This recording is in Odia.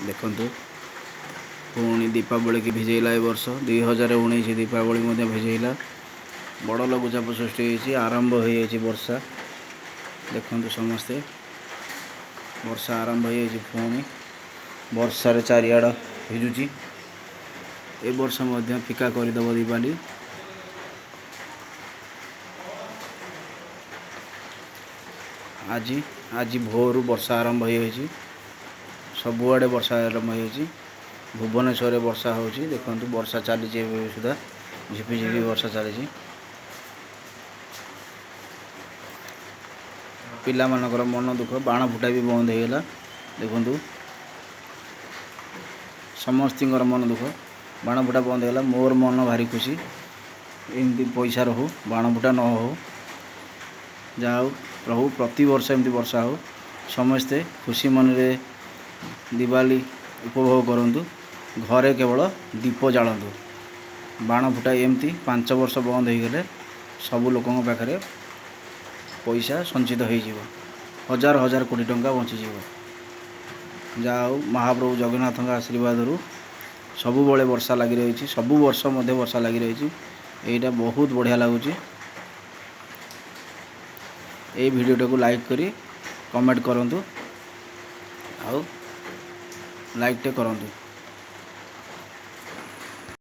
ଦେଖନ୍ତୁ, ପୁଣି ଦୀପାବଳିକି ଭିଜେଇଲା ଏ ବର୍ଷ। 2019 ଦୀପାବଳି ମଧ୍ୟ ଭିଜେଇଲା। ବଡ଼ ଲଘୁଚାପ ସୃଷ୍ଟି ହେଇଛି, ଆରମ୍ଭ ହୋଇଯାଇଛି ବର୍ଷା। ଦେଖନ୍ତୁ ସମସ୍ତେ, ବର୍ଷା ଆରମ୍ଭ ହୋଇଯାଇଛି। ପୁଣି ବର୍ଷାରେ ଚାରିଆଡ଼ ଭିଜୁଛି। ଏ ବର୍ଷ ମଧ୍ୟ ଫିକା କରିଦେବ ଦିୱାଲି। ଆଜି ଆଜି ଭୋରରୁ ବର୍ଷା ଆରମ୍ଭ ହୋଇଯାଇଛି, ସବୁଆଡ଼େ ବର୍ଷା ଆରମ୍ଭ ହୋଇଯାଇଛି। ଭୁବନେଶ୍ୱରରେ ବର୍ଷା ହେଉଛି, ଦେଖନ୍ତୁ ବର୍ଷା ଚାଲିଛି ଏବେ ସୁଦ୍ଧା, ଝିପି ଝିପି ବର୍ଷା ଚାଲିଛି। ପିଲାମାନଙ୍କର ମନ ଦୁଃଖ, ବାଣ ଫୁଟା ବି ବନ୍ଦ ହେଇଗଲା। ଦେଖନ୍ତୁ, ସମସ୍ତଙ୍କର ମନ ଦୁଃଖ, ବାଣ ଫୁଟା ବନ୍ଦ ହେଇଗଲା। ମୋର ମନ ଭାରି ଖୁସି। ଏମିତି ପଇସା ରହୁ, ବାଣ ଫୁଟା ନ ହଉ, ଯାହା ହଉ ରହୁ। ପ୍ରତିବର୍ଷ ଏମିତି ବର୍ଷା ହଉ, ସମସ୍ତେ ଖୁସି ମନରେ ଦିୱାଲି ଉପଭୋଗ କରନ୍ତୁ, ଘରେ କେବଳ ଦୀପ ଜାଳନ୍ତୁ। ବାଣ ଫୁଟା ଏମିତି 5 ବର୍ଷ ବନ୍ଦ ହୋଇଗଲେ ସବୁ ଲୋକଙ୍କ ପାଖରେ ପଇସା ସଞ୍ଚିତ ହୋଇଯିବ, ହଜାର ହଜାର କୋଟି ଟଙ୍କା ବଞ୍ଚିଯିବ। ଯାହା ହଉ, ମହାପ୍ରଭୁ ଜଗନ୍ନାଥଙ୍କ ଆଶୀର୍ବାଦରୁ ସବୁବେଳେ ବର୍ଷା ଲାଗି ରହିଛି, ସବୁ ବର୍ଷ ମଧ୍ୟ ବର୍ଷା ଲାଗି ରହିଛି। ଏଇଟା ବହୁତ ବଢ଼ିଆ ଲାଗୁଛି। ଏଇ ଭିଡ଼ିଓଟାକୁ ଲାଇକ୍ କରି କମେଣ୍ଟ କରନ୍ତୁ ଆଉ ଲାଇକ୍ଟେ କରନ୍ତୁ।